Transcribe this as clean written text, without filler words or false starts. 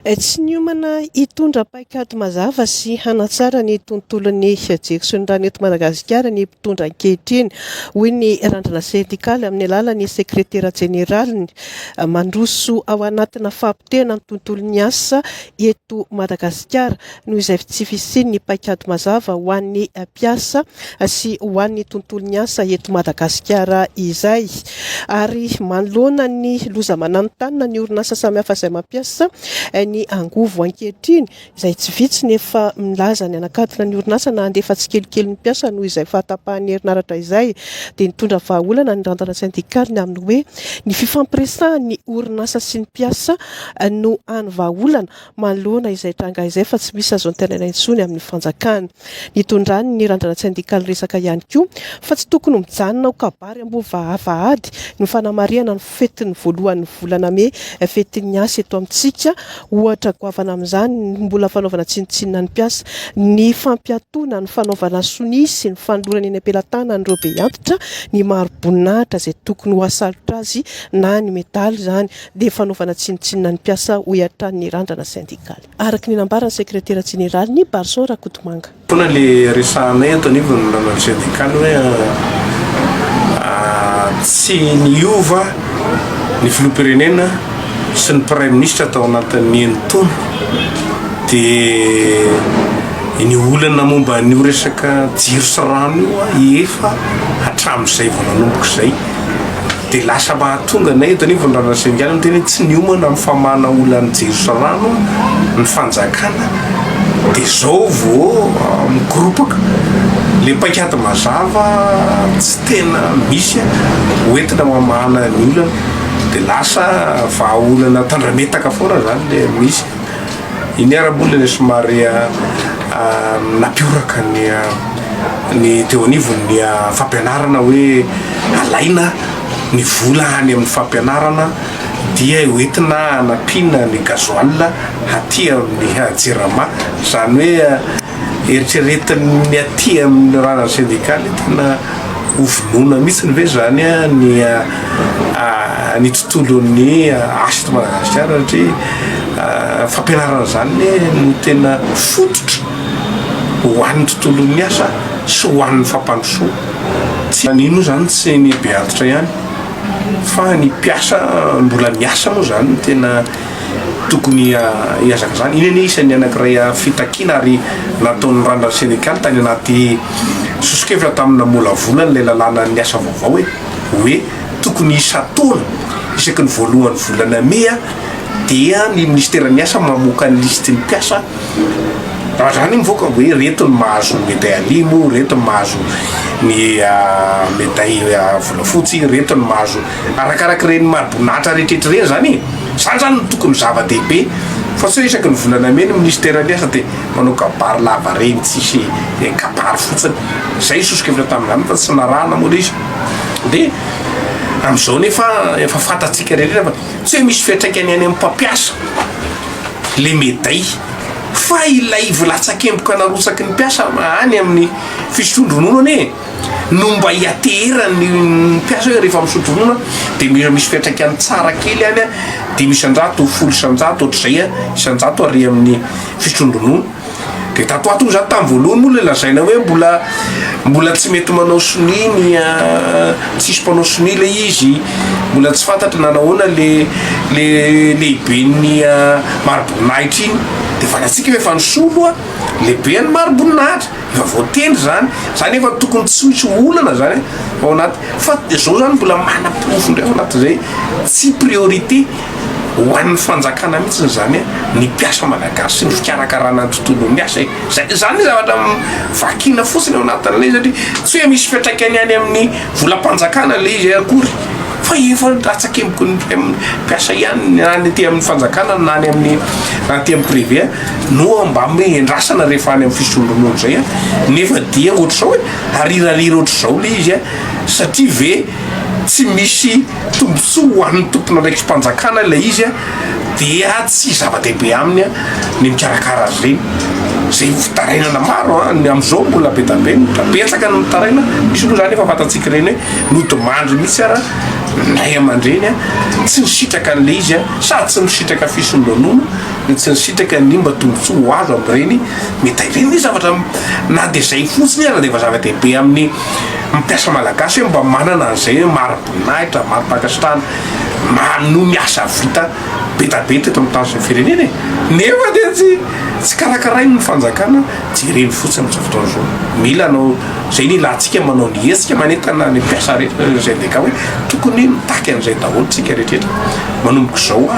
Tsy niomana hitondra paikady mazava sy hanatsara ny tontolon'ny jiro sy ny rano eto Madagasikara ny mpitondra ankehitriny, hoy ny Randrana sendikaly amin'ny alalan'ny sekretera jeneraliny. Mandroso ao anatina fahapotehana ny tontolon'ny asa eto Madagasikara noho izay tsy fisian'ny paikady mazava ho an'ny mpiasa sy ho an'ny tontolon'ny asa eto Madagasikara izay. Ary manoloana ny loza mananontanona ny orinasa samihafa izay mampiasa ny angovo ankehitriny, izay tsy vitsy ny efa milaza ny hanakatona ny orinasa na handefa tsikelikely ny mpiasa noho izay fahatapahan'ny herinaratra izay, dia nitondra vahaolana ny randrana sendikaly ny amin'ny hoe ny fifampiresahan'ny orinasa sy ny mpiasa no hany vahaolana manoloana izay tranga izay fa tsy misy azo antenaina intsony amin'ny fanjakana. Nitondrany ny randrana tsendikaly resaka ihany koa fa tsy tokony mijanona ho kabary am-bovavahady ny fanamarihana ny fetin'ny voalohan'ny volana mey, fetin'ny asa eto amintsika. Ohatra goavana amin'izany ny mbola fanaovana tsinontsinona ny mpiasa, ny fampiatoana ny fanaovana sonia sy ny fanolorana eny am-pelatanan'ireo be antitra ny mari-boninahitra izay tokony ho asalotra azy na ny medaly izany. dia fanaovana tsinontsinona ny mpiasa, hoy hatrany ny Randrana sendikaly. Araka ny nambaran'ny sekretera jeneraliny, Barson Rakotomanga. Foana le resahanay eto anivon'ny Randrana sendikaly hoe tsy niova ny filoham-pirenena sy ny praiminisitra tao anatin'ny enin-taona dia ny olana momba an'io resaka jiro sy rano io efa hatramin'izay vao nanomboka izay. Dia lasa mahatonga anay eto anivon'ny Rano Sendikaly miteny hoe tsy niomana amin'ny famahana olan'ny jiro sy rano ny fanjakana dia izao vao mikoropaka. Ilay paikady mazava tsy tena misy hoentina mamahana ny olana dia lasa vahaolana tandrametaka foana izany ilay misy. Iny ary moa ilay somary nampioraka ny ny teo anivon'ny fampianarana hoe alaina ny vola any amin'ny fampianarana dia hoentina hanampiana ny gasoil aty amin'ny jirama, izany hoe eritreretin'ny aty amin'ny rariny sendikaly tena ho vonoina mihitsy ve izany ny ny tontolon'ny asa eto Madagasikara satria fampianarana izany no tena fototra ho an'ny tontolon'ny asa sy ho an'ny fampandrosoana. Tsy ny moa izany tsy ny be antitra ihany fa ny mpiasa mbola miasa moa izany no tena tokony hihazakazahana. Iny anie isan'ny anankiray fitakiana ary nataon'ny randrana sendikaly tany anaty soso-kevitra tamin'ny namolavola an'ilay lalànan'ny asa vaovao hoe hoe tokony isan-taona isaky ny voalohan'ny volana mey dia ny minisiteran'ny asa mamoaka ny lisitry ny mpiasa Raha zany mivoaka hoe reto ny mahazo medaille alimo, reto ny mahazo ny medaille volafotsy, reto ny mahazo arakarak'ireny mariboninahitra rehetra ireny zany e! Zany zany no tokony zava-dehibe fa tsy hoe isaky ny volana mey ny minisiteran'ny asa dia manao kabary lava reny tsisy kabary fotsiny. Zay ny soso-kevitra tamin'izany fa tsy narahana moa ilay izy. Dia amin'izao nefa efa fantatsika rehetra fa tsy hoe misy fiantraikany any amin'ny mpampiasa le medaille fa ilay latsakemboka narotsaky ny mpiasa any amin'ny fisotroan-dronono anie no mba hiateheran'ny mpiasa hoe rehefa misotro ronono dia mila misy fiantraikany tsara kely any 5%, 10% ohatr'izay isan-jato ary amin'ny fisotroan-dronono. Dia tato ho ato moa zany tamin'ny voalohany moa ilay lazaina hoe mbola mbola tsy mety manao sonia ny tsisy mpanao sonia ilay izy, mbola tsy fantatra na nahoana le le lehiben'ny mariboninahitra iny, dia fantatsika fa efa nisolo a lehiben'ny mariboninahitra, efa voatendry zany, zany efa tokony tsy misy olana zany ao anaty, fa zao zany mbola manaporofo indray ao anatin'izay tsy priorité. Ho an'ny fanjakana mihitsy izany ny mpiasa malagasy sy ny fikarakarana ny tontolon'ny asa e. Zay, izany ny zavatra vakiana fotsiny ao anatin'ilay izy satria tsy hoe misy fiantraikany any amin'ny volam-panjakana ilay izy akory fa efa latsakemboky ny mpiasa ihany na ny aty amin'ny fanjakana na any amin'ny na aty amin'ny privé no mba endrasana rehefa any amin'ny fisotroan-dronono izay nefa dia ohatr'izao e, arirarira ohatr'izao ilay izy satria ve tsy misy Tombontsoa ho an'ny tompon'andraikitrim-panjakana ilay izy dia tsy zava-dehibe aminy ny mikarakara azy ireny. Zay fitarainana maro an, ny amin'izao mbola be da be, betsaka ny mitaraina, misy moa zany efa fantatsika ireny hoe nodimandry mihitsy ara ny ray aman-dreny an, tsy nisitraka an'ilay izy an, sady tsy nisitraka fisondronono no tsy nisitraka ny mba tombotsoa ho azo amin'ireny médaille ireny, ny zavatra na dia zay fotsiny ara dia efa zava-dehibe amin'ny mpiasa malagasy hoe mba manana an'izay hoe mari-boninahitra, mari-pankasitrahana noho ny asa vita be da be teto amin'ny tany sy ny firenena e! Nefa dia tsy tsy karakarainy ny fanjakana, jereny fotsiny amin'izao fotoana izao. Mila anao, izay ny ilantsika manao ny hetsika manentana ny mpiasa rehetra ny syndicat hoe tokony mitaky an'izay daholo tsika rehetra rehetra manomboka izao.